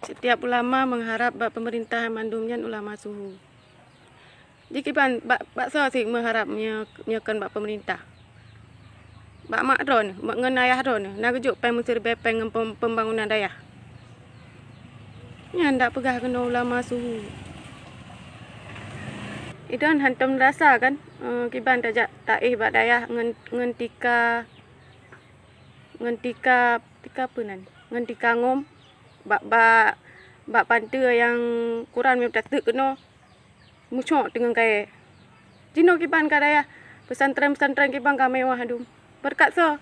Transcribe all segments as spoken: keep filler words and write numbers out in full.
Setiap ulama mengharap bak pemerintah mandum nyan ulama suhu. Jikiban bak, bak soe sit meuharab meunyoe, meunyoe kon bak pemerintah? Bak mak droeneuh, bak ngon ayah droeneuh, na geujok péng meusiribèe péng ngon pem-, pembangunan dayah. Nyan dak peugah keunoe ulama suhu. Idon hantom rasa kan, eh, kiban tajak taéh bak dayah ngon, ngon tika, ngon tika, tika peue nan? Ngon tika ngom, bak, bak, bak panteue nyang kuran meutateuek keunoe. Mucok teungeut kayèe. Jinoe kiban ka dayah, pesantren-pesantren kiban ka mewah dum. Beureukat soe?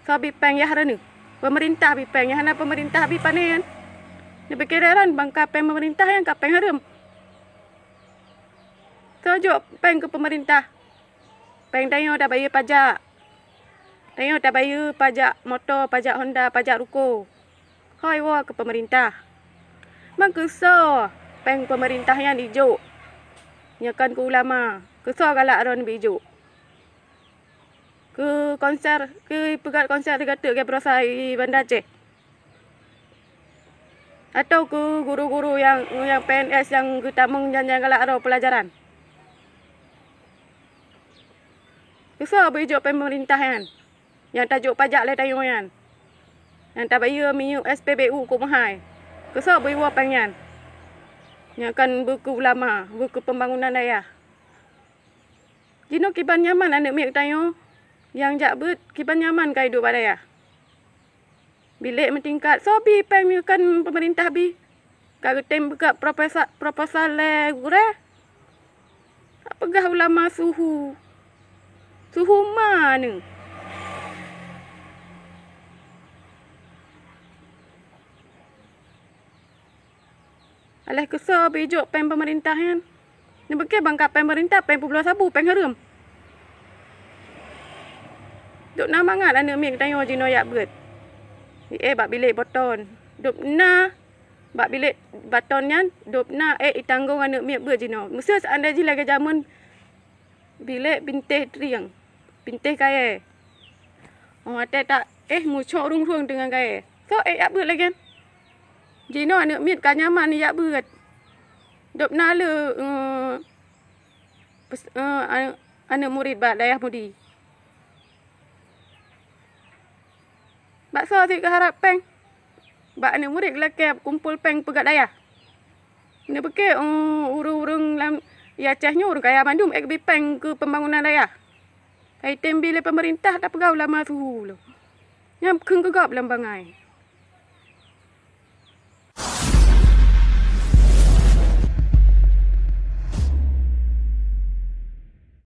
Soe bi péng yah droeneuh? Pemerintah bi péng, nyang hana pemerintah bi pané nyan? Neupike dayah ban ka péng pemerintah nyan ka péng hareuem. Soe jok péng keu pemerintah? Péng tanyoe tabayeue pajak. Tanyoe tabayeue pajak moto, pajak honda, pajak ruko. Hôi woe keu pemerintah. Ban keu soe péng pemerintah nyan ijok? Nyoe kan keu ulama. Keu soe galak droeneuh bi ijok? Keu konser, keu peugöt konser di gateuk ge beurasa i Banda Aceh? Atau keu guru-guru nyang, nyang P N S nyang geutamong nyan nyang galak droe peulajaran? Keu soe beu ijok péng pemerintah nyan? Nyang tajok pajak lé tanyoe nyan. Nyang tabayeue minyeuk S P B U keu meuhai. Keu soe beu iwoe péng nyan? Nyan kan beu keu ulama, beu keu pembangunan dayah. Jinoe kiban nyaman aneuk miet tanyoe nyang jak beuet, kiban nyaman ka iduek bak dayah. Bilék meutingkat, soe bi péng nyoe kan pemerintah bi. Ka geutem buka proposa-, proposal lé gurée. Peugah ulama suhu. Suhu ma neuh? Aléh keu soe beu ijok péng pemerintah nyan? Neubeuke bangka péng pemerintah, péng peubloe sabu, péng hareuem. Dok na mangat aneuk miet tanyoe jinoe jak beuet. Di éh bak bilék baton. Dok na bak bilék baton nyan, dok na ék itanggong aneuk miet beuet jinoe. Meuseu seandai jih lagée jameun bilék bintéh trieng, bintéh kayée. Oh, watée tak éh mucok rhueng-rhueng deungon kayée. Soe ék jak beuet lagée nyan? Jinoe aneuk miet ka nyaman jak beuet. Dok na le, eh, pes-, eh, ane-, aneuk murit bak dayah mudi. Bak soe sit geuharab péng? Bak aneuk murit lakée kumpol péng peugöt dayah. Neubeuke, eh, ureuëng-ureuëng lam i Aceh nyoe ureuëng kaya mandum ék bi péng keu pembangunan dayah. Ka item bi lé pemerintah tapeugah ulama suhu lom. Nyan kheun keu gob lam bangai.